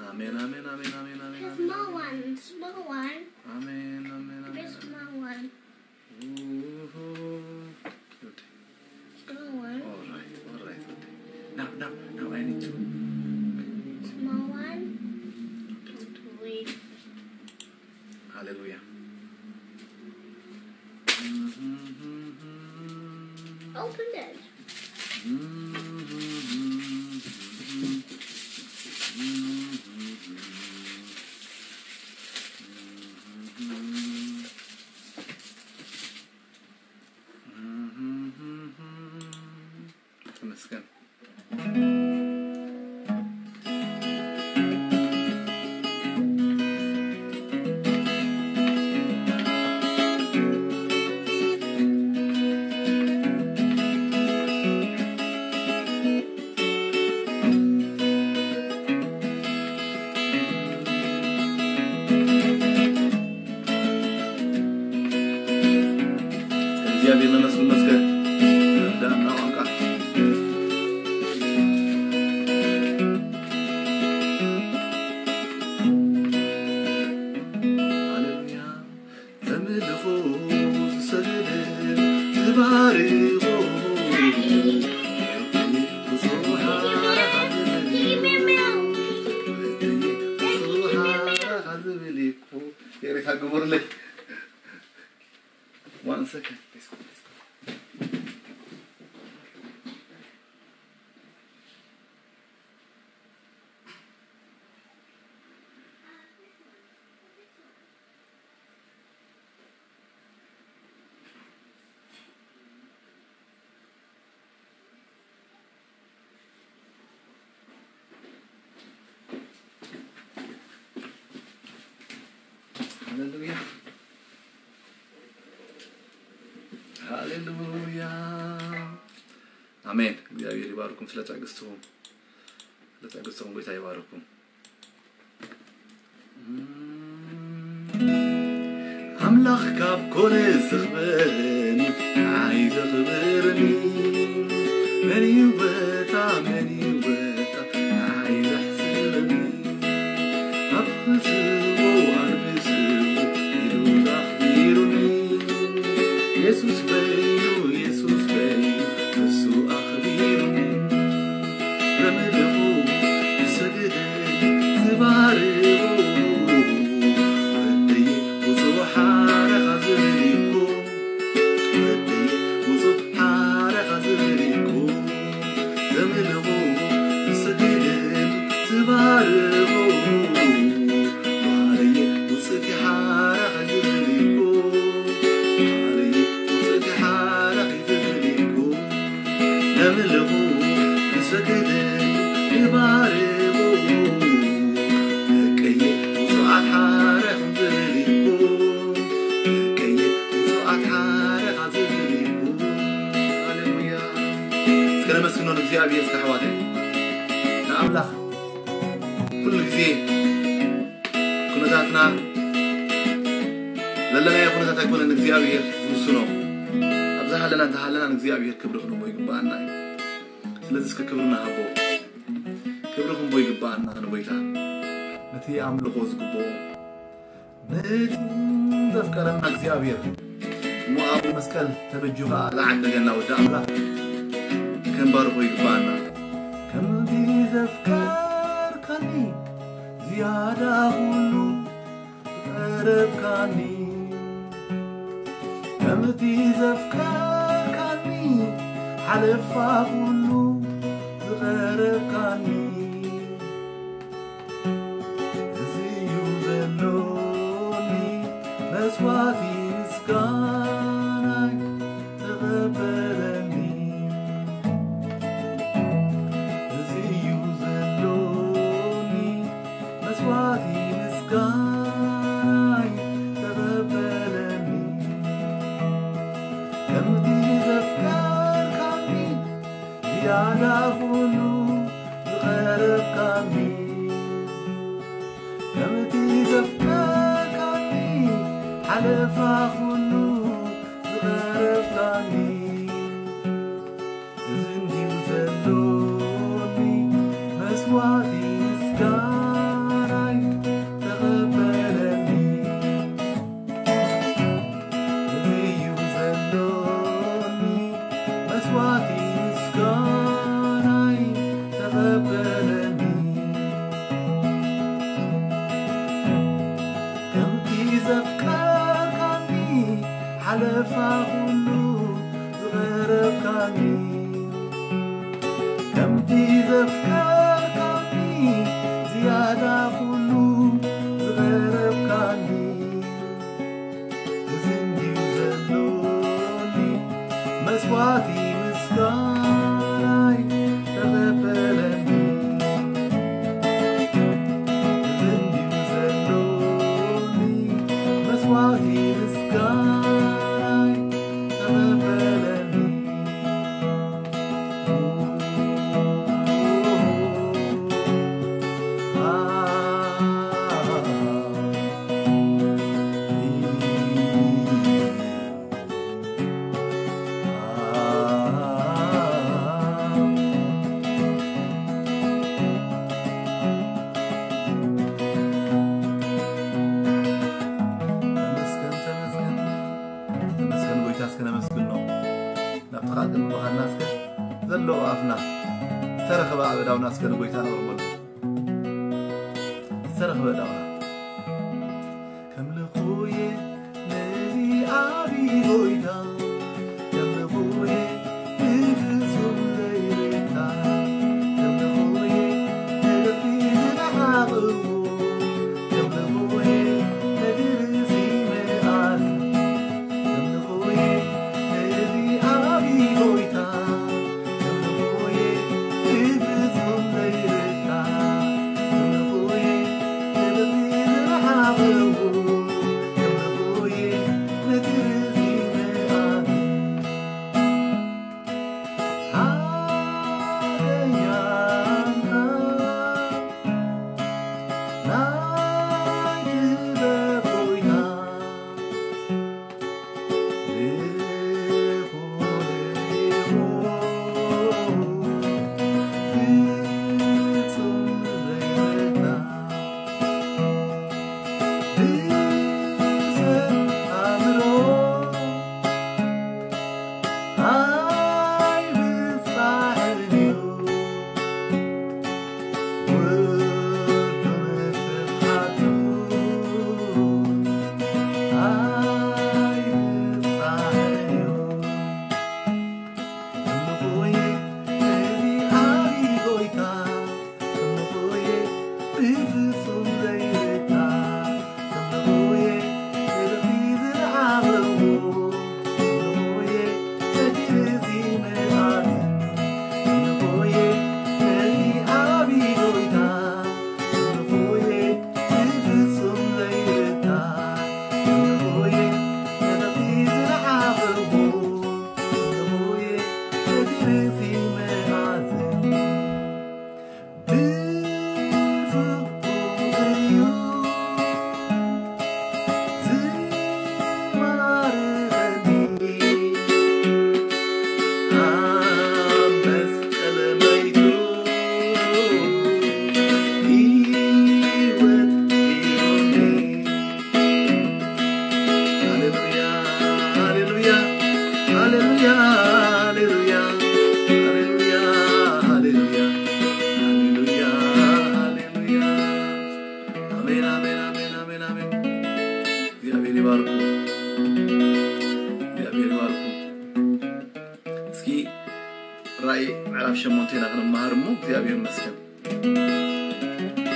ኣሜን፣ ኣሜን፣ ኣሜን፣ ኣሜን፣ ኣሜን፣ The ኣሜን። small one, small one, ኣሜን፣ ኣሜን፣ ኣሜን፣ the ኣሜን። small one, ኡሁ። ወዲ። small one, All right, all right, ወዲ። Now, now, now I need to. small one. Wait. ሃሌሉያ። Open it. ተመስገን። እግዚኣብሔር ነመስግን መስገን። እንዳ ቋንቋ። ሃሌሉያ። ዘምልኾ፣ ዝሰግድ፣ ዝባርኾ፣ ብዙሓት ዝብል እዩ። ብዙሓት ዝብል እዩ። ይቕሬታ ግበሩለይ። One second, please, please. ሃሌሉያ፣ ሃሌሉያ፣ ኣሜን። እግዚኣብሔር ይባርኩም ስለ ትዕግስትኹም፣ ስለ ትዕግስትኹም ጎይታ ይባርኩም። ኣምላኽ ካብ ኮነ ዝኽበረኒ፣ ንዓይ ዘኽብረኒ መን እዩ በታ፣ መን እዩ በታ ንዓይ ዘሕስበኒ? ኣብ ክስቡ ኣልብስቡ ኢሉ ኣኽቢሩኒ። የሱስ በይኑ፣ የሱስ በይኑ ንሱ ኣኽቢሩኒ። ዘምልኹ፣ ዝሰግደሉ፣ ዝባርኹ፣ ወደየ ውጹእ ሓረኻ ዝብል እኮ፣ ወደየ ውጹእ ሓረኻ ዝብል እኮ፣ ዘምልኹ፣ ዝሰግደሉ፣ ዝባርኹ፣ ወደየ ውጹእ ሓረኻ ዝብል እኮ፣ ወደየ ውጹእ ሓረኻ ዝብል እኮ፣ ዘምልኹ፣ ዝሰግደሉ፣ ዝባርኹ፣ ደቀየ ውጹኣት ሓረኻ ዝብል እኮ፣ ደቀየ ውጹኣት ሓረኻ ዝብል እኮ። ሃሌሉያ። እስከ ነመስግኖ ንእግዚኣብሔር እስከ ኣሕዋተይ። ንኣምላኽ ኩሉ ግዜ ኩነታትና፣ ዘለናዮ ኩነታት ኣይኮነን እግዚኣብሔር ዝውስኖ። ኣብ ዝሃለናን ተሃለናን እግዚኣብሔር ክብሪ ክንቦ ይግብኣና እዩ። ስለዚ እስከ ክብሪ ንሃቦ። ክብሪ ክንቦ ይግብኣና ንጎይታ። ነቲ ኣምልኾ ዝግብኦ፣ ነቲ ዘፍቀረና እግዚኣብሔር፣ እሞ ኣብ መስቀል ተበጅዩ ኸኣ ዝዓደገና ወዲ ኣምላኽ ክንባርኾ ይግብኣና። ከምቲ ዘፍቀርካኒ ዝያዳ ኩሉ ዝቐረብካኒ፣ ከምቲ ዘፍቀርካኒ ሓለፋ ኩሉ ዝቐረብካኒ፣ እዚ እዩ ዘሎኒ መስዋዕቲ ምስጋናይ ተቐበለኒ። እዚ እዩ ዘሎኒ መስዋዕቲ ምስጋናይ ተቐበለኒ። ከምቲ ዘፍቀርካኒ ዝያዳ ኩሉ ዝቐረብካኒ፣ ከምቲ ዘፍቀርካኒ ሓለፋ ኩሉ ዝቐረብካኒ፣ እዚ እንድዩ ምስጋናይ ተቐበለኒ። ከምቲ ዘፍቀርካኒ ሓለፋ ኩሉ ዝቐረብካኒ። ከምቲ ዘፍቀርካኒ ዝያዳ ኩሉ ዝቐረብካኒ። እዚ እንድዩ ዘሎኒ መስዋዕቲ ምስጋናይ ተቐበለኒ። እዚ እንድዩ ዘሎኒ መስዋዕቲ ምስጋናይ ተቐበለኒ። ተመስገን፣ ተመስገን፣ ተመስገን ጎይታ፣ እስከ ነመስግኖ። ናብ ጥቓ ቅድሚ ምዃንና እስከ ዘለዎ ኣፍና ዝተረኸበ ኣበዳውና እስከ ንጎይታ ነቕርበሉ። ዝተረኸበ ኣእዳውና። ከምልኾየ ነዚ ዓቢ ጎይታ፣ ከምልኾየ ብፍጹም ዘይርታ፣ ከምልኾየ ንልቢ ዝነዓቕዎ፣ ከምልኾየ ነዚ ርእሲ መኣዝ፣ ከምልኾየ ነዚ ዓቢ ጎይታ፣ ከምልኾየ ብፍጹም ዘይርታ፣ ከምልኾየ ንልቢ ዝነዓቕዎ፣ ከምልኾየ ነዚ ርእሲ መኣዝ። ሓደኛና ናይ ጥበብ ጎይታ፣ ልዑል ኢኹ፣ ፍጹም ዘይረታ፣ ብሰብ ኣእምሮ ኣይብጻሕን እዩ። ውዱን ስብሓቱ ኣይብጻሕን እዩ። እምንኾየ ነዚ ዓቢ ጎይታ፣ እምንኾየ ብፍጹም ዘይርታ፣ እምንኾየ ንልቢ ዝረዓበዎ፣ እምንኾየ ነቲ ርእሲ ምልኣት፣ እምንኾየ ነዚ ዓቢ ጎይታ፣ እምንኾየ ብፍጹም ዘይርታ፣ እምንኾየ ንልቢ ዝረዓበዎ፣ እምንኾየ ነቲ ርእሲ ምልኣት። ሃሌሉያ፣ ሃሌሉያ፣ ሃሌሉያ፣ ሃሌሉያ፣ ሃሌሉያ፣ ሃሌሉያ፣ ሃሌሉያ፣ ሃሌሉያ፣ ሃሌሉያ። ኣሜን፣ ኣሜን፣ ኣሜን፣ ኣሜን፣ ኣሜን። እግዚኣብሔር ይባርኩም። እግዚኣብሔር ይባርኩም። እስኪ ራእይ ምዕራፍ ሸሞንተ ኢና ክንመሃር እሞ እግዚኣብሔር ይመስገን።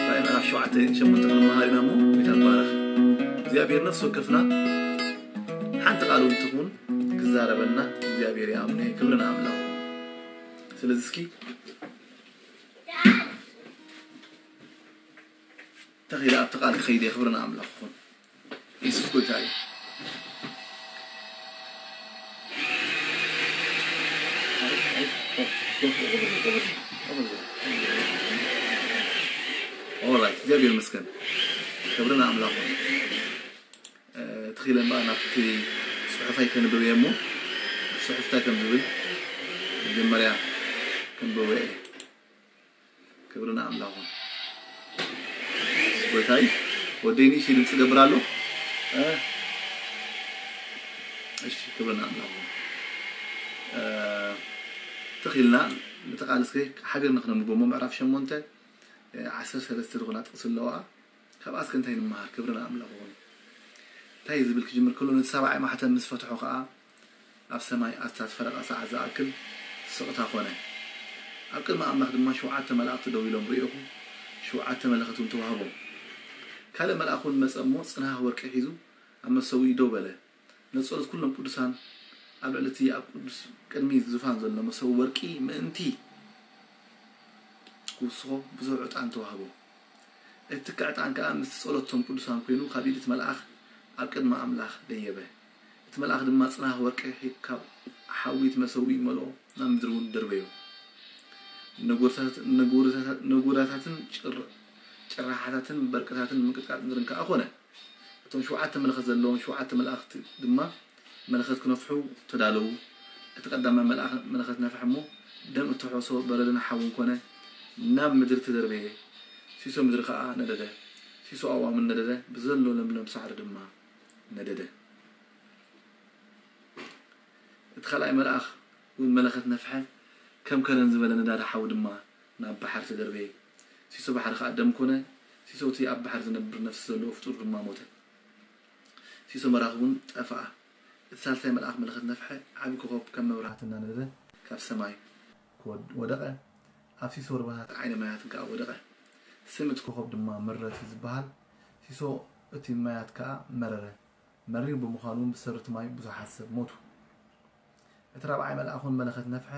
ራእይ ምዕራፍ ሸውዓተ ሸሞንተ ክንመሃር ኢና እሞ ጌታ ይባረኽ። እግዚኣብሔር ነፍሲ ወከፍና ሓንቲ ቃል እውን ትኹን ክዛረበና እግዚኣብሔር ይኣምነ። ክብሪ ንኣምላኽ። ስለዚ እስኪ ተኺለ ኣብቲ ቃል ክኸይድ እየ። ክብሪ ንኣምላኽ ይኹን። የሱስ ጎይታ እዩ። ኦራይት፣ እግዚኣብሔር ይመስገን። ክብሪ ንኣምላኽ ይኹን። እ፣ ተኺለ እምበኣር ናብቲ ጽሑፈይ ከንብብ እየ እሞ፣ ጽሑፍታይ ከም ዝብል መጀመርያ ከንብቦ እየ። ክብሪ ንኣምላኹ። ጎይታይ ወደይ ንእሽተይ ድምፂ ገብር ኣሎ። እ፣ እሺ፣ ክብሪ ንኣምላኹ። እ፣ ኢልና ነቲ ቃል እስከ ሓቢርና ክነንብቦ እሞ ምዕራፍ ሸሞንተ ዓሰርተ ሰለስተ ዝኾና ጥቕሲ ኣለዋ። ካብኣ እስከ እንታይ ንምሃር? ክብሪ ንኣምላኽ ይኹን። እንታይ ዝብል ክጅምር ከሎ፣ ነቲ ሰብዓይ ማሕተም ምስ ፈትሖ ከኣ ኣብ ሰማይ ኣስታት ፈረቓ ሰዓት ዝኣክል ስቕታ ኾነ። ኣብ ቅድሚ ኣምላኽ ድማ ሸውዓተ መላእኽቲ ደው ኢሎም ርእኹ፣ ሸውዓተ መለኸት እውን ተዋህቦም። ካልእ መልኣኽ እውን መጸ እሞ ጽንሃኽ ወርቂ ሒዙ ኣብ መሰውኢ ደው በለ። ነቲ ጸሎት ኩሎም ቅዱሳን ኣብ ልዕሊ እቲ ኣብ ቅዱስ ቅድሚ ዝፋን ዘሎ መሰው ወርቂ ምእንቲ ክውስኾ ብዙሕ ዕጣን ተዋህቦ። እቲ ትኪ ዕጣን ከኣ ምስቲ ጸሎት እቶም ቅዱሳን ኮይኑ ካብ ኢድ እቲ መልኣኽ ኣብ ቅድሚ ኣምላኽ ደየበ። እቲ መልኣኽ ድማ ጽናህ ወርቂ ካብ ሓዊ እቲ መሰውኢ መልኦ ናብ ምድሪ እውን ደርበዮ። ነጎድታትን ጭራሓታትን በርቅታትን ምንቅጥቃጥ ምድርን ከኣ ኾነ። እቶም ሸውዓተ መለኸት ዘለዎም ሸውዓተ መላእኽቲ ድማ መለኸት ክነፍሑ ተዳለዉ። እቲ ቀዳማይ መልኣኽ መለኸት ነፍሐ እሞ ደም እተሖሶ በረድን ሓውን ኮነ፣ ናብ ምድሪ ተደርበየ። ሲሶ ምድሪ ኸኣ ነደደ፣ ሲሶ ኣእዋምን ነደደ፣ ብዘሎ ለምለም ሳዕሪ ድማ ነደደ። እቲ ካልኣይ መልኣኽ እውን መለኸት ነፍሐ፣ ከም ከረን ዝበለ ነዳዲ ሓዊ ድማ ናብ ባሕሪ ተደርበየ። ሲሶ ባሕሪ ኸኣ ደም ኮነ፣ ሲሶ እቲ ኣብ ባሕሪ ዝነብር ነፍሲ ዘለዎ ፍጡር ድማ ሞተ። ሲሶ መራኽቡን ጠፍኣ። እቲ ሳልሳይ መልኣኽ መለኸት ነፍሐ፣ ዓቢ ኮኾብ ከም መብራህቲ እናነደደ ካብ ሰማይ ክወድ-፣ ወደቐ። ኣብ ሲሶ ሩባታትን ዓይኒ ማያትን ከኣ ወደቐ። ስም እቲ ኮኾብ ድማ ምረት እዩ ዝበሃል። ሲሶ እቲ ማያት ከኣ መረረ። መሪር ብምዃኑ ብሰሪ እቲ ማይ ብዙሓት ሰብ ሞቱ። እቲ ራብዓይ መልኣኽ እውን መለኸት ነፍሐ።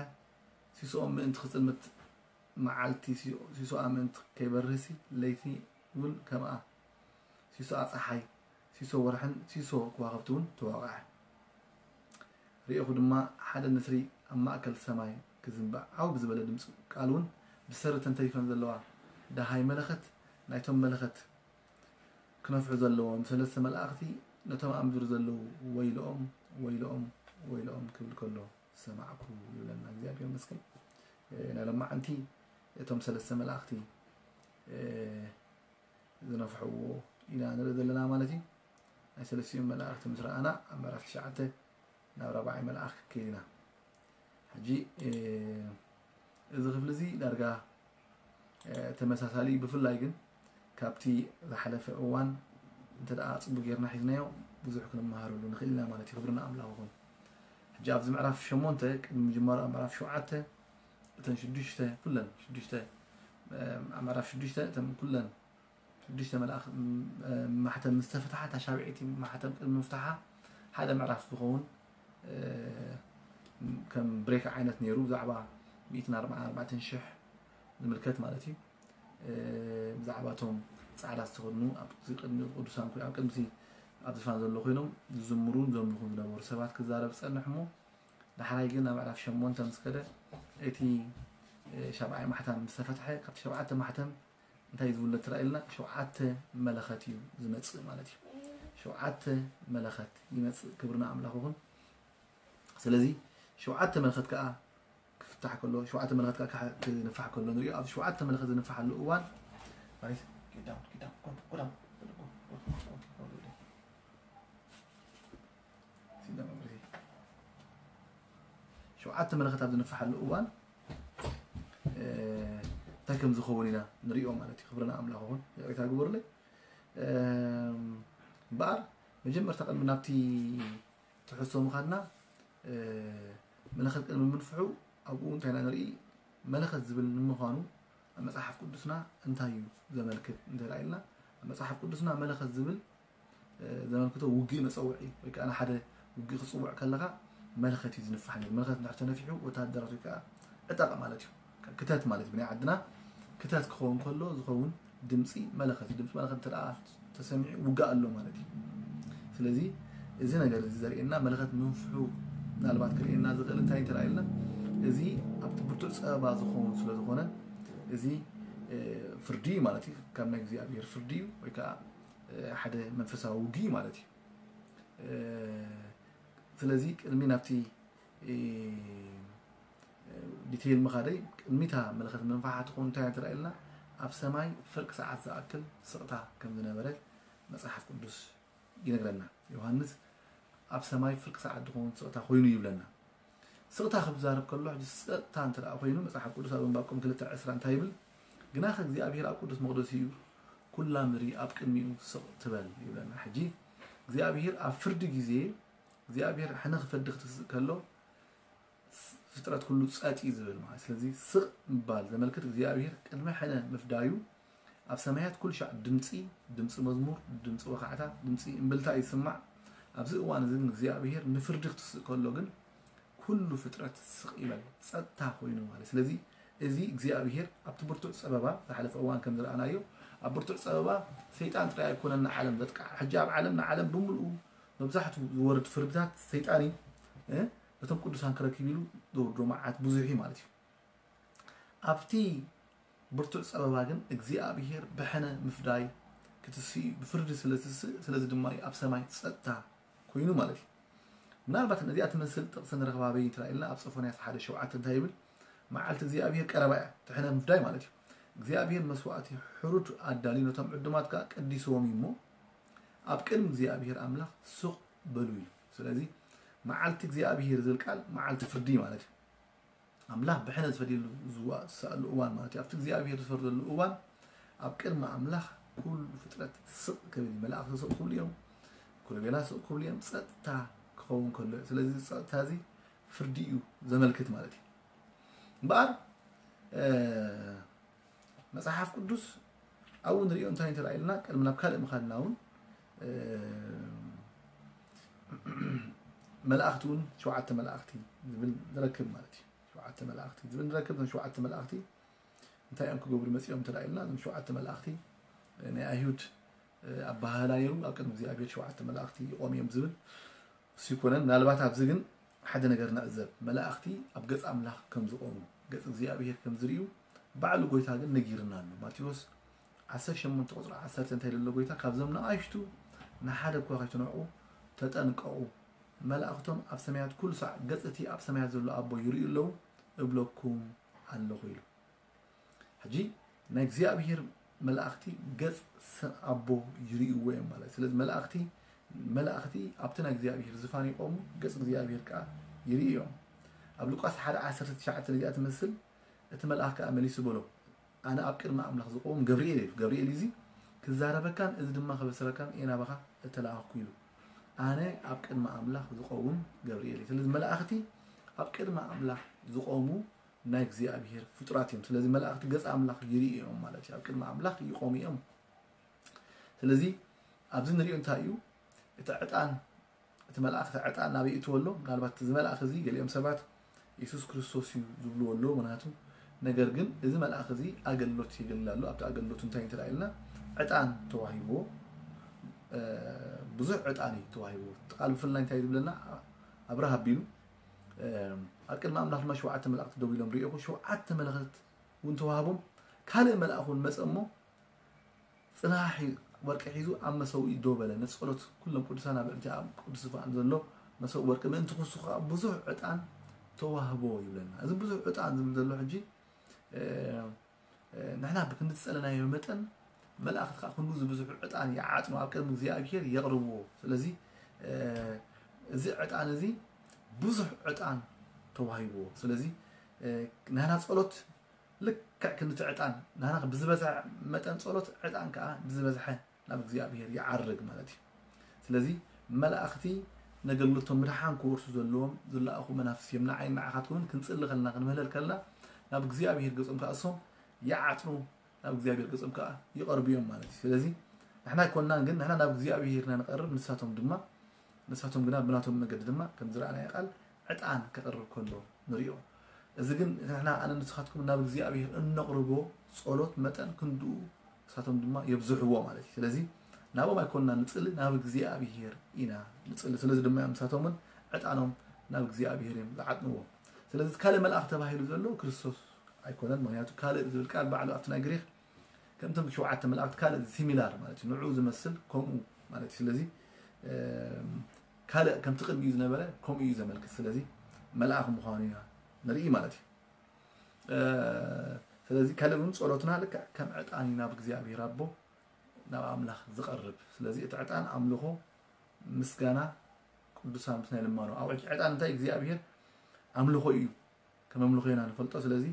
ሲሶኦም ምእንቲ ክጽልምት መዓልቲ ሲ-፣ ሲሶኣ ምእንቲ ከይበርህሲ ለይቲ እውን ከምኣ። ሲሶኣ ጸሓይ፣ ሲሶ ወርሕን ሲሶ ከዋኽብቲ እውን ተዋቕዐ። ርኤኹ ድማ ሓደ ንስሪ ኣብ ማእከል ሰማይ ክዝንባዕ ዓው ብዝበለ ድምጺ ቃል እውን ብሰሪ ተንተሪፈን ዘለዋ ደሃይ መለኸት ናይቶም መለኸት ክነፍሑ ዘለዎም ሰለስተ መላእኽቲ ነቶም ኣብ ምድሪ ዘለዉ ወይልኦም፣ ወይልኦም፣ ወይልኦም ክብል ከሎ ሰማዕኩ ይብለና። እግዚኣብሔር ይመስገን። እ፣ ናይ ሎማዓንቲ እቶም ሰለስተ መላእኽቲ፣ እ፣ ዝነፍሕዎ ኢና ንርኢ ዘለና ማለት እዩ። ናይ ሰለስቲኦም መላእኽቲ ምስ ረኣና ኣብ ምዕራፍ ትሽዓተ ናብ ራብዓይ መልኣኽ ክንከይድ ኢና። ሕጂ፣ እ፣ እዚ ክፍሊ እዚ ዳርጋ፣ እ፣ ተመሳሳሊ እዩ። ብፍላይ ግን ካብቲ ዝሓለፈ እዋን እንተ ደኣ ጽቡቕ ጌርና ሒዝናዮ ብዙሕ ክንመሃረሉ ንኽእል ኢና ማለት እዩ። ክብሪ ንኣምላኽ ይኹን። ሕጂ ኣብዚ ምዕራፍ ሸሞንተ ቅድሚ ምጅማሩ ኣብ ምዕራፍ ሸውዓተ እተን ሽዱሽተ ኩለን ሽዱሽተ፣ እ፣ ኣብ ምዕራፍ ሽዱሽተ እተን ኩለን ሽዱሽተ መልኣኽ፣ ም-፣ ማሕተም ምስ ተፈትሓ፣ እታ ሻብዐይቲ ማሕተም ቅድሚ ምፍታሓ ሓደ ምዕራፍ ዝኸውን፣ እ፣ ከም ብሬክ ዓይነት ነይሩ፣ ብዛዕባ ሚእትን ኣርባዓን ኣርባዕተን ሽሕ ዝምልከት ማለት እዩ። እ፣ ብዛዕባ እቶም ጻዕዳ ዝተኸድኑ፣ ኣብቲ ቅድሚ ቅዱሳን ኮይ-፣ ኣብ ቅድሚ እቲ ኣብ ዝፋን ዘሎ ኮይኖም ዝዝምሩን ዘምልኹን ዝነበሩ ሰባት ክዛረብ ጸንሕ እሞ፣ ዳሕራይ ግን ኣብ ምዕራፍ ሸሞንተ ምስ ከደ፣ እቲ፣ እ፣ ሻብዓይ ማሕተም ምስ ተፈትሐ፣ ካብቲ ሸብዓተ ማሕተም እንታይ ዝውለድ ትረኣ ኢልና? ሸውዓተ መለኸት እዩ ዝመጽእ ማለት እዩ። ሸውዓተ መለኸት ይመጽእ። ክብሪ ንኣምላኽ ይኹን። ስለዚ ሸውዓተ መለኸት ከኣ ክፍታሕ ከሎ፣ ሸውዓተ መለኸት ከኣ ክሓ-፣ ክንፋሕ ከሎ ንሪኦ። ኣብዚ ሸውዓተ መለኸት ዝንፋሓሉ እዋን ማለት፣ get down, get down, go, go down, go, go, go, go, go, go, go. ሸውዓተ መለኸት ኣብ ዝንፋሓሉ እዋን፣ እ፣ እንታይ ከም ዝኸውን ኢና ንሪኦ ማለት እዩ። ክብሪ ንኣምላኽ ይኹን። ይቕሬታ ግበሩለይ። እም፣ እምበኣር መጀመርታ ቅድሚ ናብቲ ትሕዝቶ ምኻድና፣ እ፣ መለኸት ቅድሚ ምንፍሑ ኣብኡ እንታይ ኢና ንርኢ? መለኸት ዝብል ንምዃኑ ኣብ መጽሓፍ ቅዱስና እንታይ እዩ ዘመልክት እንተ ኢልና፣ ኣብ መጽሓፍ ቅዱስና መለኸት ዝብል፣ እ፣ ዘመልክቶ ውግእ መጸውዒ ወይ ከኣ ንሓደ ውግእ ክጽውዕ ከለኻ መለኸት እዩ ዝንፋሕ ነይሩ። መለኸት እንድሕር ተነፊሑ ወተሃደራት ወይ ከኣ ዕጠቕ ማለት እዩ። ክተት ማለት እዩ። ብናይ ዓድና ክተት ክኸውን ከሎ ዝኸውን ድምጺ መለኸት እዩ። ድምጺ መለኸት እንተ ደኣ ተሰሚዑ ውግእ ኣሎ ማለት እዩ። ስለዚ እዚ ነገር እዚ ዘርእየና መለኸት ምንፍሑ ምናልባት ክርእየና ዝኽእል እንታይ እንተ ደኣ ኢልና፣ እዚ ኣብቲ ብርቱዕ ጸበባ ዝኸውን ስለ ዝኾነ፣ እዚ፣ እ፣ ፍርዲ እዩ ማለት እዩ። ካብ ናይ እግዚኣብሔር ፍርዲ እዩ፣ ወይ ከኣ፣ እ፣ ሓደ መንፈሳዊ ውግእ እዩ ማለት እዩ። እ፣ ስለዚ ቅድሚ ናብቲ፣ እ፣ ዲቴይል ምኻደይ፣ ቅድሚታ መለኸት ምንፋሓ ትኾን እንታይ ትረኣ ኢልና፣ ኣብ ሰማይ ፍርቂ ሰዓት ዝኣክል ስቕታ ከም ዝነበረ መጽሓፍ ቅዱስ ይነግረና። ዮሃንስ ኣብ ሰማይ ፍርቂ ሰዓት ዝኸውን ስቕታ ኮይኑ ይብለና። ስቕታ ክዛረብ ከሎ ሕጂ ጸጥታ እንተ ደኣ ኮይኑ፣ መጽሓፍ ቅዱስ ኣብ ዕንባቆም ክልተ ዕስራ እንታይ ይብል? ግናኸ እግዚኣብሔር ኣብ ቅዱስ መቕደሱ እዩ፣ ኩላ ምድሪ ኣብ ቅድሚኡ ስቕ ትበል ይብለና። ሕጂ እግዚኣብሔር ኣብ ፍርዲ ግዜ እግዚኣብሔር ሕነ ክፈዲ ክትስእ ከሎ ፍጥረት ኩሉ ጸጥ እዩ ዝብል ማለት። ስለዚ ስቕ ምባል ዘመልክት እግዚኣብሔር ቅድሚ ሕነ ምፍዳዩ ኣብ ሰማያት ኩሉ ሻዕ ድምፂ፣ ድምፂ መዝሙር፣ ድምፂ ወኻዕታ፣ ድምፂ እምብልታ ይስማዕ። ኣብዚ እዋን እዚ ግን እግዚኣብሔር ንፍርዲ ክትስእ ከሎ ግን ኩሉ ፍጥረት ስቕ ይበል፣ ጸጥታ ኮይኑ ማለት። ስለዚ እዚ እግዚኣብሔር ኣብቲ ብርቱዕ ጸበባ ዝሓለፈ እዋን ከም ዝረኣናዮ፣ ኣብ ብርቱዕ ጸበባ ሰይጣን ጥራይ ኣይኮነን ንዓለም ዘጥቃዕ። ሕጂ ኣብ ዓለም ንዓለም ብምልኡ መብዛሕቱ ዝወርድ ፍርድታት ሰይጣን እዩ። እ? ነቶም ቅዱሳን ክረክብ ኢሉ ዝወርዶ መዓት ብዙሕ እዩ ማለት እዩ። ኣብቲ ብርቱዕ ጸበባ ግን እግዚኣብሔር ብሕነ ምፍዳይ ክትስእ እዩ፣ ብፍርዲ ስለ ዝስእ፣ ስለዚ ድማ እዩ ኣብ ሰማይ ጸጥታ ኮይኑ ማለት እዩ። ምናልባት ነዚኣ ትመስል ጥቕሲ ንረኽባ በይ እንተ ኢልና ኣብ ሶፎንያስ ሓደ ሸውዓተ እንታይ ይብል? መዓልቲ እግዚኣብሔር ቀረባ እያ፣ እቲ ሕነ ምፍዳይ ማለት እዩ። እግዚኣብሔር መስዋእቲ ሕሩድ ኣዳልዩ ነቶም ዕዱማት ከኣ ቀዲስዎም እዩ እሞ ኣብ ቅድሚ እግዚኣብሔር ኣምላኽ ስቕ በሉ እዩ። ስለዚ መዓልቲ እግዚኣብሔር ዝብል ቃል መዓልቲ ፍርዲ እዩ ማለት እዩ። ኣምላኽ ብሕነ ዝፈድየሉ ዝዋ-፣ ዝሰኣሉ እዋን ማለት እዩ። ኣብቲ እግዚኣብሔር ዝፈርደሉ እዋን ኣብ ቅድሚ ኣምላኽ ኩሉ ፍጥረት ስቕ ክብል እዩ። መላእኽቲ ስቕ ክብሉ እዮም፣ ኮረቤላ ስቕ ክብሉ እዮም፣ ጸጥታ ክኸውን ከሎ እዩ። ስለዚ እዚ ጸጥታ እዚ ፍርዲ እዩ ዘመልክት ማለት እዩ። እምበኣር እ፣ መጽሓፍ ቅዱስ ኣብኡ ንሪኦ እንታይ እንተ ኢልና ቅድሚ ናብ ካልእ ምኻድና እውን እ፣ መላእኽቲ እውን ሸውዓተ መላእኽቲ ዝብል ንረክብ ማለት እዩ። ሸውዓተ መላእኽቲ ዝብል ንረክብ። እዞም ሸውዓተ መላእኽቲ እንታይ እዮም ክገብሩ መጺኦም እንተ ኢልና እዞም ሸውዓተ መላእኽቲ እ፣ ናይ ኣይሁድ እ፣ ኣበሃህላ ነይሩ። ኣብ ቅድሚ እግዚኣብሔር ሸውዓተ መላእኽቲ ይቖሙ እዮም ዝብል እሱ ይኮነን። ምናልባት ኣብዚ ግን ሓደ ነገር ንዕዘብ። መላእኽቲ ኣብ ገጽ ኣምላኽ ከም ዝቖሙ፣ ገጽ እግዚኣብሔር ከም ዝርእዩ ባዕሉ ጎይታ ግን ነጊርና ኣሎ። ማቴዎስ ዓሰርተ ሸሞንተ ቁጽሪ ዓሰርተ እንታይ ዘሎ ጎይታ? ካብዞም ንኣሽቱ ንሓደ እኳ ከይትንዕቑ ተጠንቀቑ። መላእኽቶም ኣብ ሰማያት ኩሉ ሳዕ ገጽ እቲ ኣብ ሰማያት ዘሎ ኣቦ ይርእዩ ኣለዉ እብለኩም ኣለኹ ኢሉ። ሕጂ ናይ እግዚኣብሔር መላእኽቲ ገጽ ሰ-፣ ኣቦ ይርእይዎ እዮም ማለት። ስለዚ መላእኽቲ፣ መላእኽቲ ኣብቲ ናይ እግዚኣብሔር ዝፋን ይቆሙ፣ ገጽ እግዚኣብሔር ከኣ ይርእዩ እዮም። ኣብ ሉቃስ ሓደ ዓሰርተ ትሽዓተ ነዚኣ ትመስል፣ እቲ መልኣኽ ከኣ መሊሱ በሎ፣ ኣነ ኣብ ቅድሚ ኣምላኽ ዝቆም ገብርኤል እዩ። ገብርኤል እዚ ክዛረበካን እዚ ድማ ክበስረካን እየ ናባኻ እተላእኽኩ ኢሉ። ኣነ ኣብ ቅድሚ ኣምላኽ ዝቆም ገብርኤል እዩ። ስለዚ መላእኽቲ ኣብ ቅድሚ ኣምላኽ ዝቆሙ ናይ እግዚኣብሔር ፍጡራት እዮም። ስለዚ መላእኽቲ ገጽ ኣምላኽ ይርእዩ እዮም ማለት እዩ። ኣብ ቅድሚ ኣምላኽ ይቆሙ እዮም። ስለዚ ኣብዚ ንሪኦ እንታይ እዩ? እቲ ዕጣን፣ እቲ መልኣኽ እቲ ዕጣን ናበይ ይእትዎ ኣሎ? ምናልባት እዚ መልኣኽ እዚ ገሊኦም ሰባት የሱስ ክርስቶስ እዩ ዝብልዎ ኣለዉ። ምክንያቱ ነገር ግን እዚ መልኣኽ እዚ ኣገልግሎት የገልግል ኣሎ። ኣብቲ ኣገልግሎቱ እንታይ እንተ ኢልና ዕጣን ተዋሂብዎ፣ እ፣ ብዙሕ ዕጣን እዩ ተዋሂብዎ። እቲ ቃል ብፍላይ እንታይ እዩ ዝብለና? ኣብርሃ ኣቢሉ፣ እ፣ ኣብ ቅድሚ ኣምላኽ ድማ ሸውዓተ መላእኽቲ ደው ኢሎም ርእኹ፣ ሸውዓተ መለኸት እውን ተዋህቦም። ካልእ መልኣኽ እውን መጸ እሞ ጽናሕ ሒ-፣ ወርቂ ሒዙ ኣብ መሰውኢ ደው በለ። ነቲ ጸሎት ኩሎም ቅዱሳን ኣብ ልዕሊቲ ኣብ ቅዱስ ዝፋን ዘሎ መሰው ወርቂ ምእንቲ ክሱ ከኣ ብዙሕ ዕጣን ተዋህቦ ይብለና። እዚ ብዙሕ ዕጣን ዝብል ዘሎ ሕጂ፣ እ፣ እ፣ ንሕና ብክንዲ ዝጸለናዮ መጠን መላእኽቲ ከኣ ክንዱ ዝብዝሑ ዕጣን ይዓጥኑ፣ ኣብ ቅድሚ እግዚኣብሔር የቕርብዎ። ስለዚ፣ እ፣ እዚ ዕጣን እዚ ብዙሕ ዕጣን ተዋሂብዎ። ስለዚ፣ እ፣ ናህና ጸሎት ልክዕ ክንዲ እቲ ዕጣን ናህና ብዝበዝሐ መጠን ጸሎት ዕጣን ከኣ ብዝበዝሐ ናብ እግዚኣብሔር ይዓርግ ማለት እዩ። ስለዚ መላእኽቲ ነገልግሎቶም ምድሓን ክወርሱ ዘለዎም ዝለኣኹ መናፍስቲ እዮም። ንዓይን ንዓኻትኩምን ክንጽሊ ከለና ክንምህለል ከለና ናብ እግዚኣብሔር ገጾም ከኣ እሶም ይዓጥኑ፣ ናብ እግዚኣብሔር ገጾም ከኣ ይቐርቡ እዮም ማለት እዩ። ስለዚ ንሕና ኣይኮንናን ግን ንሕና ናብ እግዚኣብሔር ኢና ንቐርብ፣ ንሳቶም ድማ ንሳቶም ግና ብናቶም መገዲ ድማ ከም ዝረኣናዮ ቃል ዕጣን ከቕርብ ከሎ ንሪኦ። እዚ ግን ንሕና ኣነ ንስኻትኩም ናብ እግዚኣብሔር እነቕርቦ ጸሎት መጠን ክንድኡ ንሳቶም ድማ የብዝሕዎ ማለት እዩ። ስለዚ ናብኦም ኣይኮንና ንጽሊ፣ ናብ እግዚኣብሔር ኢና ንጽሊ። ስለዚ ድማ እዮም ንሳቶም እውን ዕጣኖም ናብ እግዚኣብሔር እዮም ዝዓጥንዎ። ስለዚ ካልእ መልኣኽ ተባሂሉ ዘሎ ክርስቶስ ኣይኮነን። ምክንያቱ ካልእ ዝብል ቃል ባዕሉ ኣብቲ ናይ ግሪክ ከምቶም ሸውዓተ መላእኽቲ ካልእ ሲሚላር ማለት እዩ። ንዕኡ ዝመስል ከምኡ ማለት እዩ። ስለዚ፣ እም፣ ካልእ ከምቲ ቅድሚኡ ዝነበረ ከምኡ እዩ ዘመልክት። ስለዚ መልኣኽ ምዃኑ ኢና ንርኢ ማለት እዩ። እ፣ ስለዚ ካልእ እውን ጸሎትና ልክዕ ከም ዕጣን እዩ ናብ እግዚኣብሔር ኣቦ፣ ናብ ኣምላኽ ዝቐርብ። ስለዚ እቲ ዕጣን ኣምልኾ፣ ምስጋና፣ ቅዱሳን ምስ ናይ ልማኖ ኣውዕል ዕጣን እንታይ እግዚኣብሔር ኣምልኾ እዩ። ከም ኣምልኾ ኢና ንፈልጦ። ስለዚ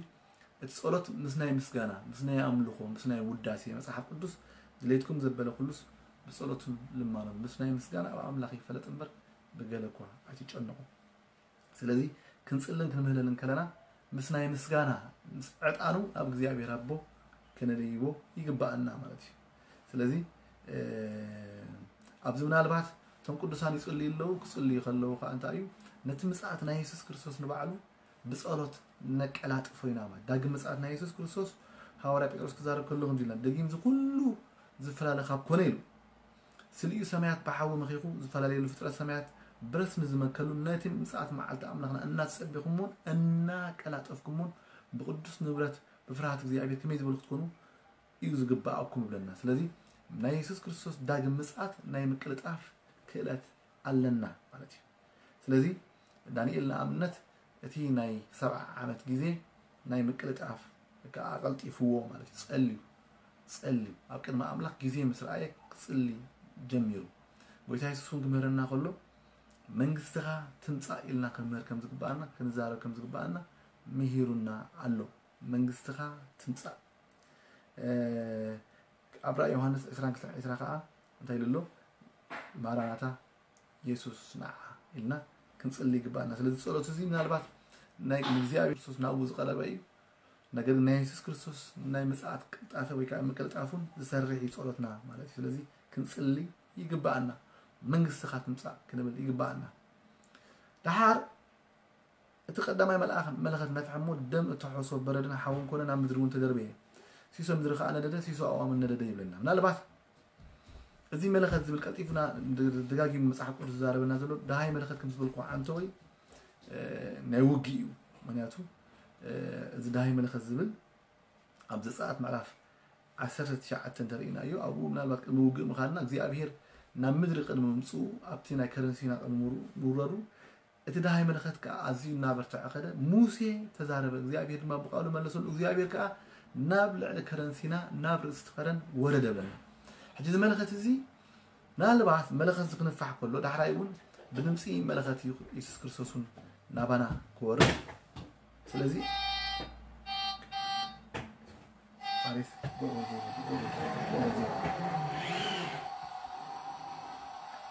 እቲ ጸሎት ምስ ናይ ምስጋና፣ ምስ ናይ ኣምልኾ፣ ምስ ናይ ውዳሴ፣ መጽሓፍ ቅዱስ ድሌትኩም ዘበለ ኩሉስ ብጸሎትን ልማኖን፣ ምስ ናይ ምስጋና ኣብ ኣምላኽ ይፈለጥ እምበር ብገለ እኳ ኣይትጨነቑ። ስለዚ ክንጽልን ክንምህለልን ከለና ምስ ናይ ምስጋና፣ ምስ ዕጣኑ ኣብ እግዚኣብሔር ኣቦ ከነደይቦ ይግባኣና ማለት እዩ። ስለዚ ኣብዚ ምናልባት እቶም ቅዱሳን ይጽልዩ ኣለዉ። ክጽልዩ ከለዉ ከዓ እንታይ እዩ? ነቲ ምጽኣት ናይ የሱስ ክርስቶስ ንባዕሉ ብጸሎት ነቀላጥፎ ኢና ማለት። ዳግም ምጽኣት ናይ የሱስ ክርስቶስ፣ ሃዋርያ ጴጥሮስ ክዛረብ ከሎ ከምዚ ኢልና፣ ደጊም እዚ ኩሉ ዝፈላለ ካብ ኮነ ኢሉ፣ ስሊኡ ሰማያት ብሓዊ መኺኹ፣ ዝፈላለየሉ ፍጥረት ሰማያት ብረስኒ ዝመከሉ፣ ነቲ ምጽኣት መዓልቲ ኣምላኽና እናተጸበኹሞን እናቀላጠፍኩሞን ብቅዱስ ንብረት ብፍርሃት እግዚኣብሔር ከመይ ዝበሉ ክትኮኑ እዩ ዝግባኣኩም ይብለና። ስለዚ ናይ የሱስ ክርስቶስ ዳግም ምጽኣት ናይ ምቅልጣፍ ክእለት ኣለና ማለት እዩ። ስለዚ ዳንኤል ንኣብነት እቲ ናይ ሰብዓ ዓመት ግዜ ናይ ምቅልጣፍ ከዓ ኣቐልጢፍዎ ማለት እዩ። ጸልዩ፣ ጸልዩ ኣብ ቅድሚ ኣምላኽ ግዜ ምስ ረኣየ ክጽሊ ጀሚሩ። ጎይታ የሱስ እውን ክምህረና ከሎ መንግስትኻ ትምጻእ ኢልና ክንምህር ከም ዝግባኣና፣ ክንዛረብ ከም ዝግባኣና ምሂሩና ኣሎ። መንግስትኻ ትምጻእ። ኣብ ራእይ ዮሃንስ ዕስራን ክልተን ዕስራ ከዓ እንታይ ኢሉ ኣሎ? ማራናታ የሱስ ንዓ ኢልና ክንጽሊ ይግባኣና። ስለዚ ጸሎት እዚ ምናልባት ናይ እግዚኣብሔር ክርስቶስ ናብኡ ዝቐረበ እዩ። ነገር ግን ናይ የሱስ ክርስቶስ ናይ ምጽኣት ቅልጣፈ ወይ ከዓ ምቅልጣፉን ዝሰርሕ እዩ ጸሎትና ማለት እዩ። ስለዚ ክንጽሊ ይግባኣና። መንግስትኻ ትምጻእ ክንብል ይግባኣና። ደሓር እቲ ቀዳማይ መልኣኽ መለኸት ነፍሐ እሞ ደም እተሖሶ በረድን ሓውን ኮነ፣ ናብ ምድሪ እውን ተደርበየ። ሲሶ ምድሪ ከዓ ነደደ፣ ሲሶ ኣእዋምን ነደደ ይብለና። ምናልባት እዚ መለኸት ዝብል ቀልጢፍና ድ- ደጋጊሙ መጽሓፍ ቅዱስ ዝዛረበና ዘሎ ደሃይ መለኸት ከም ዝበልኩ ዓንተወይ ናይ ውግእ እዩ። ምክንያቱ እዚ ደሃይ መለኸት ዝብል ኣብ ዘጸኣት ምዕራፍ ዓሰርተ ትሽዓተ እንተርኢናዮ ኣብኡ ምናልባት ቅድሚ ውግእ ምዃንና እግዚኣብሔር ናብ ምድሪ ቅድሚ ምምፅኡ ኣብቲ ናይ ከረን ሲና ቅድሚ ምውረዱ እቲ ደሃይ መለኸት ከዓ ኣዝዩ እናበርትዐ ኸደ። ሙሴ ተዛረበ፣ እግዚኣብሔር ድማ ብቃሉ መለሰሉ። እግዚኣብሔር ከዓ ናብ ልዕሊ ከረን ሲና ናብ ርእሲ እቲ ከረን ወረደ ብለና። ሕጂ እዚ መለኸት እዚ ምናልባት መለኸት እዚ ክንፋሕ ከሎ ዳሕራይ እውን ብድምፂ መለኸት እዩ የሱስ ክርስቶስ እውን ናባና ክወርድ። ስለዚ ፋሪስ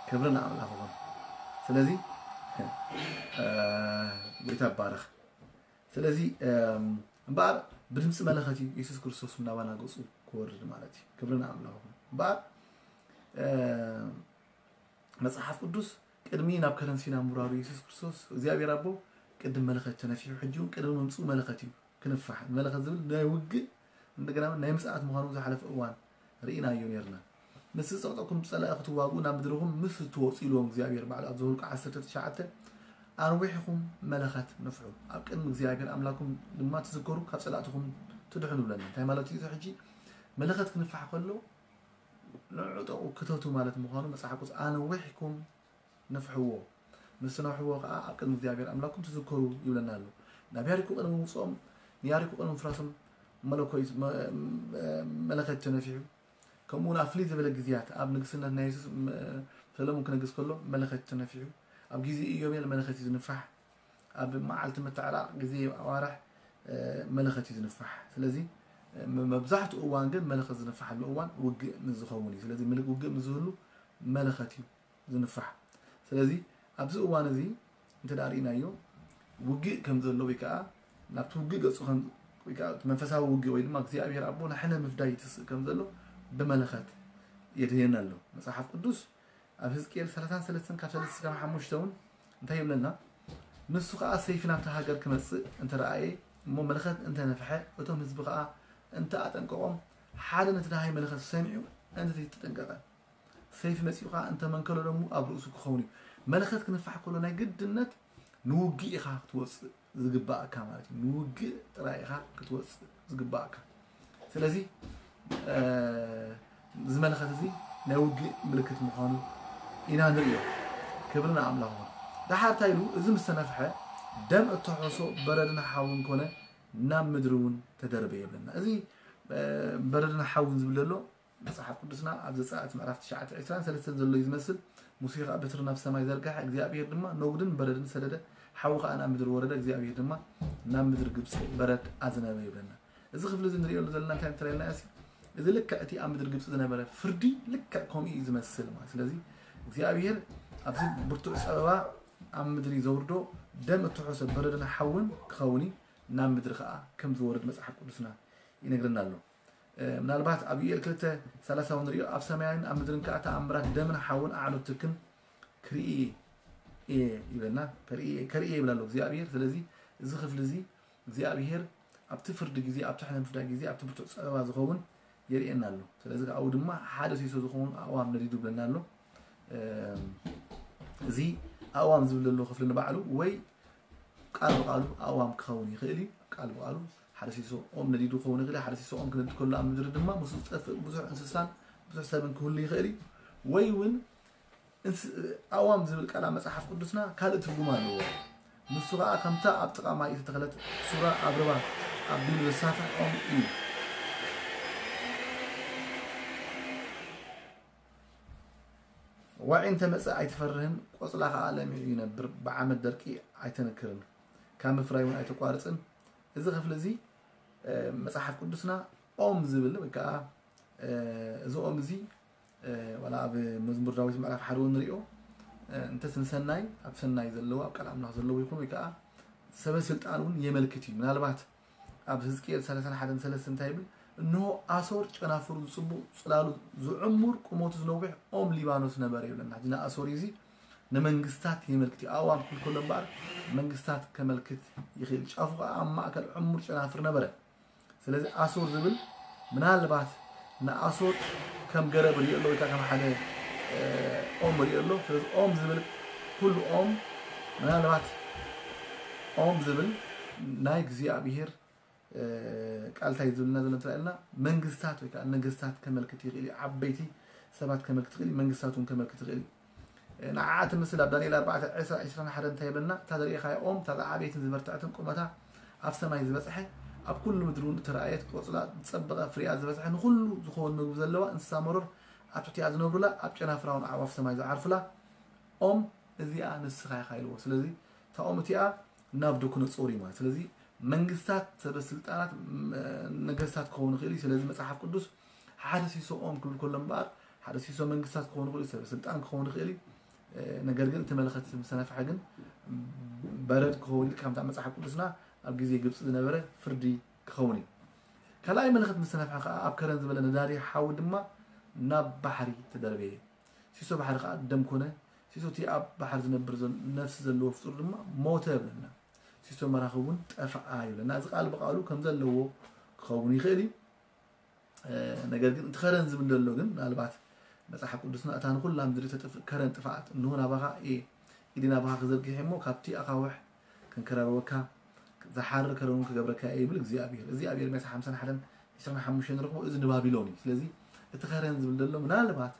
ክብሪ ንኣምላኽ ይኹን። ስለዚ ጎይታ ይባረኽ። ስለዚ እምበኣር ብድምፂ መለኸት እዩ የሱስ ክርስቶስ ናባና ገፁ ክወርድ ማለት እዩ። ክብሪ ንኣምላኽ ይኹን። እምበኣር መጽሓፍ ቅዱስ ቅድሚ ናብ ከረን ሲና ምውራዱ የሱስ ክርስቶስ እግዚኣብሔር ኣቦ ቅድም መለኸት ተነፊሑ፣ ሕጂ እውን ቅድሚ ምምፅኡ መለኸት እዩ ክንፋሕ። መለኸት ዝብል ናይ ውግእ እንደገና ናይ ምጽኣት ምዃኑ ዝሓለፈ እዋን ርኢናዮ ነርና። ምስ ዝጸቕጠኩም ጸላኢ ክትዋግኡ ናብ ምድርኹም ምስ እትወጹ ኢልዎም እግዚኣብሔር ባዕሉ ኣብ ዘኍልቁ ዓሰርተ ትሽዓተ ኣንዊሕኹም መለኸት ንፍሑ፣ ኣብ ቅድሚ እግዚኣብሔር ኣምላኩም ድማ ትዝከሩ፣ ካብ ጸላእትኹም ትድሕኑ ብለና። እንታይ ማለት እዩ እዚ ሕጂ? መለኸት ክንፋሕ ከሎ ንዕጠቑ ክተቱ ማለት ምዃኑ መጽሓፍ ቅዱስ ኣንዊሕኩም ንፍሕዎ፣ ምስ ትነፍሕዎ ከዓ ኣብ ቅድሚ እግዚኣብሔር ኣምላኩም ትዝከሩ ይብለና ኣሎ። ናብ ያሪኮ ቅድሚ ምውፅኦም ንያሪኮ ቅድሚ ምፍራሶም መለኮት መለኸት ተነፊሑ። ከምኡ እውን ኣብ ፍልይ ዝበለ ግዜያት ኣብ ንግስነት ናይ የሱስ ሰለሙን ክነግስ ከሎ መለኸት ተነፊሑ። ኣብ ግዜ ኢዮቤል መለኸት እዩ ዝንፋሕ። ኣብ መዓልቲ ምትዕራቕ ግዜ ኣዋርሕ መለኸት እዩ ዝንፋሕ። ስለዚ መብዛሕትኡ እዋን ግን መለኸት ዝንፋሓሉ እዋን ውግእ ምስ ዝኸውን እዩ። ስለዚ ውግእ ምስ ዝህሉ መለኸት እዩ ዝንፋሕ። ስለዚ ኣብዚ እዋን እዚ እንተ ደኣ ርኢናዮ ውግእ ከም ዘሎ ወይ ከዓ ናብቲ ውግእ ገፁ ወይ ከዓ መንፈሳዊ ውግእ ወይ ድማ እግዚኣብሔር ኣቦ ንሕነ ምፍዳይ ይትስእ ከም ዘሎ ብመለኸት የድህየና ኣሎ መፅሓፍ ቅዱስ። ኣብ ህዝቅኤል ሰላሳን ሰለስተን ካብ ሰለስተ ክሳብ ሓሙሽተ እውን እንታይ ይብለና? ንሱ ከዓ ሰይፊ ናብቲ ሃገር ክመፅእ እንተረኣየ እሞ መለኸት እንተነፍሐ እቶም ህዝቢ ከዓ እንተኣጠንቀቖም ሓደ ነቲ ደሃይ መለኸት ሰሚዑ እንተዘይተጠንቀቐ ሰይፊ መጺኡ ኸዓ እንተ መንከሎ ደሙ ኣብ ርእሱ ክኸውን እዩ። መለኸት ክንፋሕ ከሎ ናይ ግድነት ንውግእ ኢኻ ክትወጽእ ዝግባኣካ ማለት እዩ። ንውግእ ጥራይ ኢኻ ክትወጽእ ዝግባኣካ። ስለዚ እዚ መለኸት እዚ ናይ ውግእ ምልክት ምዃኑ ኢና ንርእዮ። ክብሪ ንኣምላኽ ይኹን። ደሓር እንታይ ኢሉ? እዚ ምስ ተነፍሐ ደም እተሖሶ በረድን ሓውን ኮነ፣ ናብ ምድሪ እውን ተደርበ ይብለና። እዚ በረድን ሓውን ዝብል ዘሎ መጽሓፍ ቅዱስና ኣብ ዘጸኣት ምዕራፍ ትሽዓተ ዕስራን ሰለስተን ዘሎ እዩ ዝመስል። ሙሴ ኸኣ በትሪ ናብ ሰማይ ዘርግሐ፣ እግዚኣብሄር ድማ ነጉድን በረድን ሰደደ፣ ሓዊ ከኣ ናብ ምድሪ ወረደ፣ እግዚኣብሔር ድማ ናብ ምድሪ ግብፂ በረድ ኣዝነበ ይብለና። እዚ ክፍሊ እዚ ንሪኦ ዘለና እንታይ እንተለና እሲ፣ እዚ ልክዕ እቲ ኣብ ምድሪ ግብፂ ዝነበረ ፍርዲ ልክዕ ከምኡ እዩ ዝመስል ማለት። ስለዚ እግዚኣብሔር ኣብዚ ብርቱዕ ፀበባ ኣብ ምድሪ ዘውርዶ ደም እትውሕሶ በረድን ሓውን ክኸውን እዩ፣ ናብ ምድሪ ከዓ ከም ዝወርድ መፅሓፍ ቅዱስና ይነግረና ኣሎ። ምናልባት ኣብ ዩኤል ክልተ ሰላሳ እውን ንሪኦ፣ ኣብ ሰማይን ኣብ ምድርን ከዓ ተኣምራት ደምን ሓውን ኣዕኑድ ትክን ክርኢ እየ ይብለና። ከርኢ እየ ይብል ኣሎ እግዚኣብሔር። ስለዚ እዚ ክፍሊ እዚ እግዚኣብሔር ኣብቲ ፍርዲ ግዜ፣ ኣብቲ ሕነ ምፍዳይ ግዜ፣ ኣብቲ ብርቱዕ ፀበባ ዝኸውን የርእየና ኣሎ። ስለዚ ኣብኡ ድማ ሓደ ሲሶ ዝኸውን ኣእዋም ነዲዱ ብለና ኣሎ። እዚ ኣእዋም ዝብል ዘሎ ክፍሊ ንባዕሉ ወይ ቃል ብቃሉ ኣእዋም ክኸውን ይኽእል እዩ። ቃል ብቃሉ ሓደ ሲሶ ኦም ነዲዱ ክኸውን ይኽእል እዩ። ሓደ ሲሶ ኦም ክነድድ ከሎ ኣብ ምድሪ ድማ ምስኡ ዝጠፍእ ብዙሕ እንስሳን ብዙሕ ሰብን ክህሉ ይኽእል እዩ። ወይ እውን ኣእዋም ዝብል ቃል ኣብ መፅሓፍ ቅዱስና ካልእ ትርጉም ኣለዎ። ንሱ ከዓ ከምታ ኣብ ጥቓ ማይ እተተኽለት ሱራ ኣብ ርባ ኣቢሉ ዘሳፍሕ ኦም እዩ። ዋዒ እንተመፀ ኣይትፈርህን፣ ቆፅላ ከዓ ለሚዑ ይነብር፣ ብዓመት ደርቂ ኣይተንክርን፣ ካብ ምፍራይ እውን ኣይተቋርፅን። እዚ ክፍሊ እዚ መፅሓፍ ቅዱስና ኦም ዝብል ወይ ከዓ እዚ ኦም እዚ ዋላ ኣብ መዝሙር ዳዊት ምዕራፍ ሓደ እውን ንሪኦ፣ እንተስ ንሰናይ ኣብ ሰናይ ዘለዎ ኣብ ቃል ኣምላኽ ዘለዎ ይኹን ወይ ከዓ ሰበ ስልጣን እውን የመልክት እዩ። ምናልባት ኣብ ህዝቅኤል ሰላሳን ሓደን ሰለስተ እንታይ ይብል? እንሆ ኣሶር ጨናፍሩ ዝጽቡቕ ጽላሉ ዝዕሙር ቁመቱ ዝነውሕ ኦም ሊባኖስ ነበረ ይብለና። ሕጂ ንኣሶር እዚ ንመንግስታት የመልክት እዩ። ኣእዋም ክብል ከሎ እምበኣር መንግስታት ከመልክት ይኽእል። ጫፉ ከዓ ኣብ ማእከል ዕሙር ጨናፍር ነበረ። ስለዚ ኣሶር ዝብል ምናልባት ንኣሶር ከም ገረብ ሪኦ ኣሎ ወይ ከዓ ከም ሓደ ኦም ሪኦ ኣሎ። ስለዚ ኦም ዝብል ኩሉ ኦም ምናልባት ኦም ዝብል ናይ እግዚኣብሔር ቃል እንታይ ዝብልና ዘሎ እንተኢልና መንግስታት ወይ ከዓ ነገስታት ከመልክት ይኽእል እዩ። ዓበይቲ ሰባት ከመልክት ይኽእል እዩ። መንግስታት እውን ከመልክት ይኽእል እዩ። ንዓዓ ትምስል ኣብ ዳንኤል ኣርባዕተ ዕስራ ዕስራን ሓደን እንታይ ይብለና? እታ ዝርኢኻያ ኦም እታ ዝዓበየትን ዝበርትዐትን ቁመታ ኣብ ሰማይ ዝበፅሐ ኣብ ኩሉ ምድሪ እውን እተረኣየት ቆፅላ ዝፀበቐ ፍሪኣ ዝበፅሐ ንኩሉ ዝኸውን ምግቢ ዘለዋ እንስሳ መሮር ኣብ ትሕቲኣ ዝነብሩላ ኣብ ጨናፍራ እውን ኣዕዋፍ ሰማይ ዝዓርፉላ ኦም እዚኣ ንስኻ ኢኻ ኢልዎ። ስለዚ እታ ኦም እቲኣ ናቡከደነፆር እዩ ማለት። ስለዚ መንግስታት ሰበ ስልጣናት ነገስታት ክኸውን ይኽእል እዩ። ስለዚ መፅሓፍ ቅዱስ ሓደ ሲሶ ኦም ክብል ከሎ እምበኣር ሓደ ሲሶ መንግስታት ክኸውን ይኽእል እዩ፣ ሰበ ስልጣን ክኸውን ይኽእል እዩ። ነገር ግን እቲ መለኸት ምስ ተነፍሐ ግን በረድ ክኸውን እዩ። ከምታ መፅሓፍ ቅዱስና ኣብ ግዜ ግብፂ ዝነበረ ፍርዲ ክኸውን እዩ። ካልኣይ መለኸት ምስ ተነፍሐ ከዓ ኣብ ከረን ዝበለ ነዳዲ ሓዊ ድማ ናብ ባሕሪ ተደርበየ። ሲሶ ባሕሪ ከዓ ደም ኮነ። ሲሶ እቲ ኣብ ባሕሪ ዝነብር ነፍሲ ዘለዎ ፍጡር ድማ ሞተ ይብለና። ሲሶ መራኽብ እውን ጠፍኣ ይብለና። እዚ ቃል ብቃሉ ከም ዘለዎ ክኸውን ይኽእል እዩ። ነገር ግን እቲ ከረን ዝብል ዘሎ ግን ምናልባት መፅሓፍ ቅዱስና እታ ንኩላ ምድሪ ተጥፍእ ከረን ጥፍኣት እንሆ ናባኻ እየ ኢዲ ናባኻ ክዘርግሕ እሞ ካብቲ ኣኻውሕ ክንከራርወካ ዝሓርር ከረን እውን ክገብረካ እየ ይብል እግዚኣብሔር። እዚ ኣብ ኤርምያስ ሓምሳን ሓደን ዕስራን ሓሙሽተን ንረኽቦ። እዚ ንባቢሎን እዩ። ስለዚ እቲ ከረን ዝብል ዘሎ ምናልባት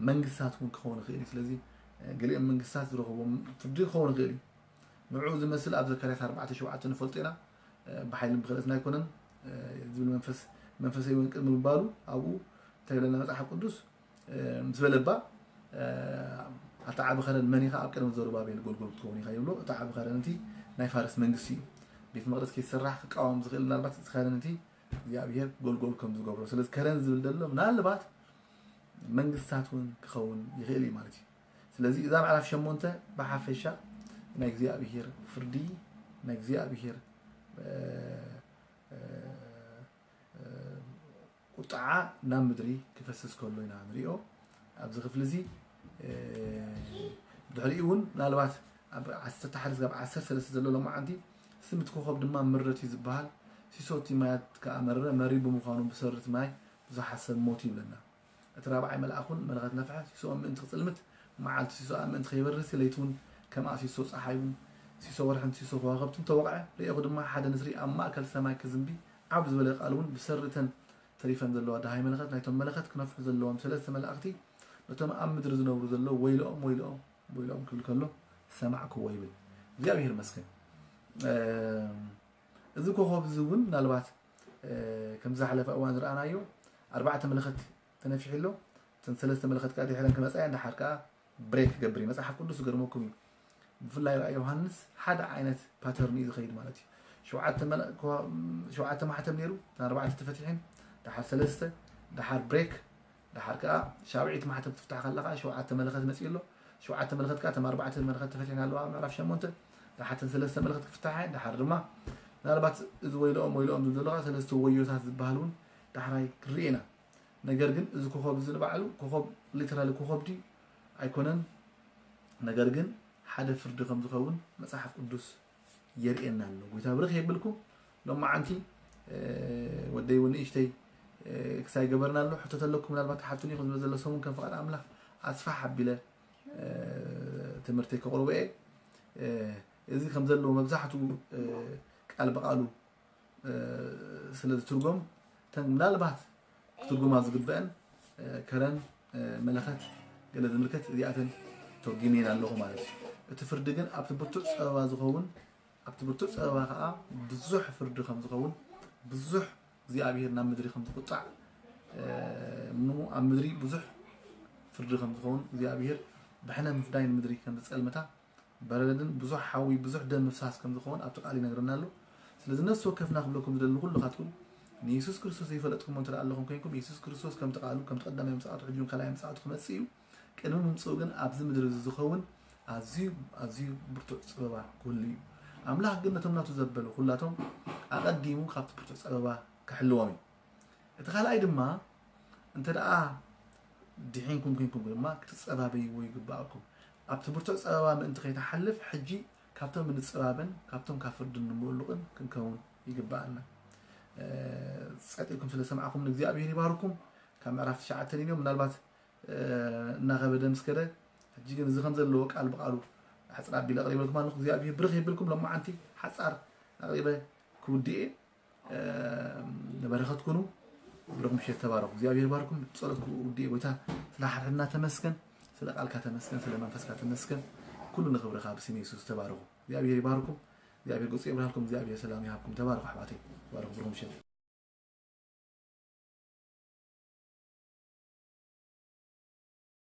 መንግስታት እውን ክኸውን ይኽእል እዩ። ስለዚ ገሊኦም መንግስታት ዝረኽቦም ፍርዲ ክኸውን ይኽእል እዩ። ንዕኡ ዝመስል ኣብ ዘካርያስ ኣርባዕተ ሸውዓተ ንፈልጦ ኢና። ብሓይልን ብክእለትን ኣይኮነን ዝብል መንፈስ መንፈሰ እውን ቅድሚ ምባሉ ኣብኡ እንታይ ይብለና መፅሓፍ ቅዱስ? ምስ በለ እባ ኣታ ዓቢ ከረን መን ኢኻ? ኣብ ቅድሚ ዘሩባቤል ጎልጎል ክትከውን ኢኻ ይብሎ። እቲ ዓቢ ከረን እቲ ናይ ፋርስ መንግስቲ እዩ። ቤት መቅደስ ከይሰራሕ ክቃወም ዝኽእል ምናልባት እቲ ከረን እቲ እግዚኣብሔር ጎልጎል ከም ዝገብሮ። ስለዚ ከረን ዝብል ዘሎ ምናልባት መንግስታት እውን ክኸውን ይኽእል እዩ ማለት እዩ። ስለዚ እዛ ምዕራፍ ሸሞንተ ብሓፈሻ ናይ እግዚኣብሔር ፍርዲ ናይ እግዚኣብሔር ቁጥዓ ናብ ምድሪ ክፈስስ ከሎ ኢና ንሪኦ። ኣብዚ ክፍሊ እዚ ድሕሪኡ እውን ምናልባት ኣብ ዓሰርተ ሓደ ክሳብ ዓሰርተ ሰለስተ ዘሎ ሎማዓንቲ ስም እቲ ኮኸብ ድማ ምረት እዩ ዝበሃል። ሲሶ እቲ ማያት ከዓ መረረ፣ መሪር ብምዃኑ ብሰሪ እቲ ማይ ብዙሓት ሰብ ሞቱ ይብለና። እቲ ራብዓይ መልኣኽ እውን መለኸት ነፍሐ፣ ሲሶኦም ምእንቲ ክጽልምት፣ መዓልቲ ሲሶኣ ምእንቲ ከይበርህ፣ ለይቲ እውን ከምኣ ሲሶ ጸሓይ እውን ሲሶ ወርሕን ሲሶ ከዋኽብትን ተወቕዐ። ርኤኹ ድማ ሓደ ንስሪ ኣብ ማእከል ሰማይ ክዝንቢ ዓው ዝበለ ቃል እውን ብሰሪ እተን ተሪፈን ዘለዋ ደሃይ መለኸት ናይቶም መለኸት ክነፍሑ ዘለዎም ሰለስተ መላእኽቲ ነቶም ኣብ ምድሪ ዝነብሩ ዘለዉ ወይልኦም ወይልኦም ወይልኦም ክብል ከሎ ሰማዕክዎ ይብል። እግዚኣብሔር ይመስገን። እዚ ኮኸብ እዚ እውን ምናልባት ከም ዝሓለፈ እዋን ዝረኣናዮ ኣርባዕተ መለኸት ተነፊሑ ኣሎ። እተን ሰለስተ መለኸት ከዓ ድሕረን ክመፃ እያ። እንዳሓር ከዓ ብሬክ ክገብር እዩ። መፅሓፍ ቅዱስ ዝገርመኩም እዩ። ብፍላይ ራእይ ዮሃንስ ሓደ ዓይነት ፓተርን እዩ ዝኸይድ ማለት እዩ። ሸውዓተ መለ- ሸውዓተ ማሕተም ነይሩ፣ እተን ኣርባዕተ ተፈቲሐን፣ ደሓር ሰለስተ፣ ደሓር ብሬክ፣ ደሓር ከዓ ሻብዒት ማሕተም ክትፍታሕ ከላ ከዓ ሸውዓተ መለኸት መፅኡ ኣሎ። ሸውዓተ መለኸት ከዓ እተን ኣርባዕተ መለኸት ተፈቲሐን ኣለዋ ኣብ ምዕራፍ ሸሞንተ፣ ደሓር እተን ሰለስተ መለኸት ክፍታሓ እየን። ደሓር ድማ ምናልባት እዚ ወይልኦም ወይልኦም ዝብል ዘሎ ከዓ ሰለስተ ወዮታት ዝበሃል እውን ዳሕራይ ክንርኢ ኢና። ነገር ግን እዚ ኮኸብ እዚ ንባዕሉ ኮኸብ ሊተራሊ ኮኸብ ድዩ ኣይኮነን። ነገር ግን ሓደ ፍርዲ ከም ዝኸውን መጽሓፍ ቅዱስ የርእየና ኣሎ። ጎይታ ብርኽ የብልኩም። ሎማዓንቲ ወደይ እውን ንእሽተይ ክሳይ ገበርና ኣሎ። ሕቶ ተለኩም ምናልባት ትሓቱኒ ኢኹም ዝብል ዘሎ ሰሙን ከም ፍቓድ ኣምላኽ ኣስፋሕ ኣቢለ ትምህርተይ ከቕርቦ እየ። እዚ ከም ዘለዎ መብዛሕትኡ ቃል ብቓሉ ስለ ዝትርጎም እተን ምናልባት ክትርጉማ ዝግበአን ከረን መለኸት ገለ ዝምልከት እዚኣተን ተርጉመን ኣለኹ ማለት እዩ። እቲ ፍርዲ ግን ኣብቲ ብርቱዕ ጸበባ ዝኸውን ኣብቲ ብርቱዕ ጸበባ ከዓ ብዙሕ ፍርዲ ከም ዝኸውን ብዙሕ እግዚኣብሔር ናብ ምድሪ ከም ዝቁጣዕ እሞ ኣብ ምድሪ ብዙሕ ፍርዲ ከም ዝኸውን እግዚኣብሔር ብሕነ ምፍዳይ ንምድሪ ከም ዝጸልምታ በረድን ብዙሕ ሓዊ ብዙሕ ደም ምፍሳስ ከም ዝኸውን ኣብቲ ቃል ይነግረና ኣሎ። ስለዚ ነፍሲ ወከፍና ክብለኩም ዝደሊ ንኩልኻትኩም ንየሱስ ክርስቶስ ዘይፈለጥኩሞ እንተ ኣለኹም ኮይንኩም የሱስ ክርስቶስ ከምቲ ቃሉ ከምቲ ቀዳማይ ምጽኣቱ ሕጂ እውን ካልኣይ ምጽኣቱ ክመጽእ እዩ። ቅድሚ ምምጽኡ ግን ኣብዚ ምድሪ እዚ ዝኸውን ኣዝዩ ኣዝዩ ብርቱዕ ጸበባ ክህሉ እዩ። ኣምላኽ ግን ነቶም ናቱ ዘበሉ ኩላቶም ኣቐዲሙ ካብቲ ብርቱዕ ጸበባ ክሕልዎም እዩ። እቲ ካልኣይ ድማ እንተ ደኣ ድሒንኩም ኮይንኩም ድማ ክትጸባበይዎ ይግብኣኩም። ኣብቲ ብርቱዕ ጸበባ ምእንቲ ከይትሓልፍ ሕጂ ካብቶም እንጽባበን ካብቶም ካብ ፍርዲ እንምሉቕን ክንከውን ይግብኣና። ጸጥ ኢልኩም ስለ ሰማዕኩም ንእግዚኣብሔር ይባርኩም። ካብ ምዕራፍ ትሽዓተ ንዮ ምናልባት እናኸበደ ምስ ከደ ሕጂ ግን እዚ ከም ዘለዎ ቃል ብቃሉ ሕፅር ኣቢለ ኣቕሪበልኩም ኣለኹ። እግዚኣብሔር ብርኽ የብልኩም። ሎማዓንቲ ሓፃር ኣቕሪበ ክውድእ እየ። ንበረኸት ኩኑ። ብሩኽ ምሸት ተባረኹ። እግዚኣብሔር ይባርኩም። ጸሎት ክውድእ እየ። ጎይታ ስለ ሓድሕድና ተመስገን፣ ስለ ቃልካ ተመስገን፣ ስለ መንፈስካ ተመስገን። ኩሉ ንኽብርኻ ብስም የሱስ ተባረኹ። እግዚኣብሔር ይባርኩም። እግዚኣብሔር ገጹ የብርሃልኩም። እግዚኣብሔር ሰላም ይሃብኩም። ተባረኹ ኣሕዋተይ። ተባረኹ። ብሩኽ ምሸት።